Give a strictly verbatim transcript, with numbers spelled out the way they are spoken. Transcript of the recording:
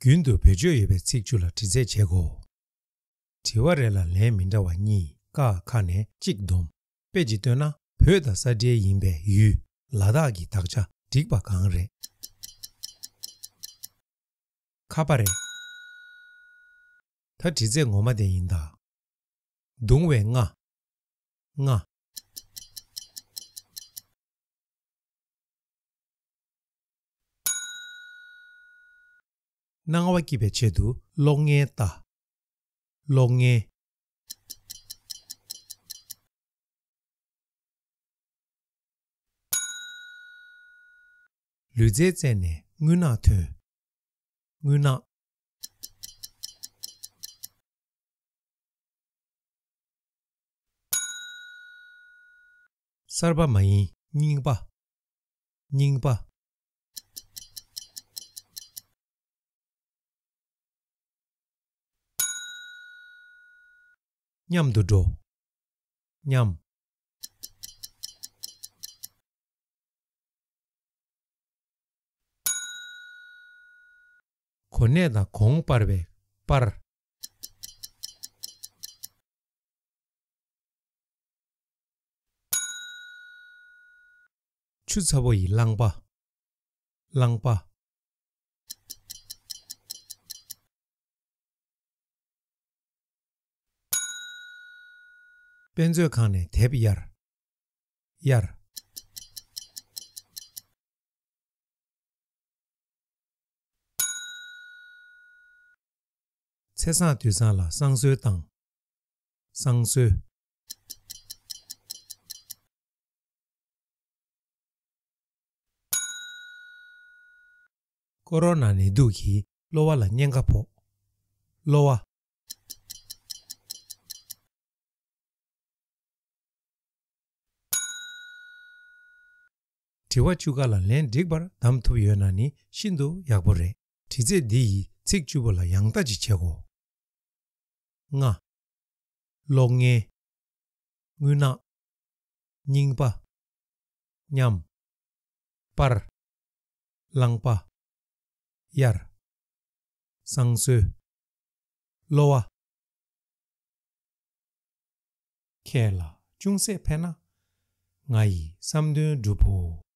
རྒྱུན་དུ་བེད་སྤྱོད་ཡོད་པའི་ཚིག་བཅུ་ལ་འདྲི་རྩད་བྱེད་དགོས། དྲི་བ་རེ་ལ་ལན་མི་འདྲ་བ་གཉིས། ཀ་ཁ་ནས་གཅིག་བསྡོམས། དཔེ་ཅིག་བཏོན་ན། བོད་དང་ས་འབྲེལ་ཡིན་པའི་ཡུལ་ལ་དྭགས་ཀྱི་དག་ཆ་འགྲིག་པ་གང་རེད། ཁ་པ་རེད། ད་འདྲི་རྩད་ངོ་མ་དེ་ཡིན་ད། བརྡུང་བའི་རྔ། རྔ། སྣང་བ་སྐྱིད་པའི་ཆེད་དུ་གློག་བརྙན་ལྟ། གློག་བརྙན། ལུས་རྩལ་རྩེད་ནས་རྔུལ་ནག་ཐོན། རྔུལ་ནག། གསར་པ་མ་ཡིན། རྙིང་པ། རྙིང་པ། མཉམ་དུ་འགྲོ། མཉམ། གོ་གནས་དང་གོང་སྤར་བའི་སྤར། ཆུ་ཚ་པོ་ཡི་རླངས་པ། རླངས་པ། དཔེ་མཛོད་ཁང་ནས་དེབ་གཡར། གཡར། ཚེས་བཟང་དུས་བཟང་ལ་བསང་གསོལ་བཏང་། བསང་གསོལ། ཀོ་རོ་ན་ནད་དུག་གིས་གློ་བ་ལ་གཉན་ཁ་ཕོག། གློ་བ། དྲི་བ་བཅུ་ཀ་ལ་ལན་འགྲིག་པར་གདམ་ཐུབ་ཡོད་ན་ནི་ཤིན་ཏུ་ཡག་པོ་རེད། དྲི་རྩད་འདི་ཡི་ཚིག་བཅུ་པོ་ལ་ཡང་ལྟ་ཅིག་བྱེད་དགོས། རྔ། གློག་བརྙན། རྔུལ་ནག། རྙིང་པ། མཉམ། སྤར། རླངས་པ། གཡར། བསང་གསོལ། གློ་བ། ཁྱེད་ལ་ཅུང་ཟད་ཕན་ན། ང་ཡི་བསམ་དོན་འགྲུབ་བོ།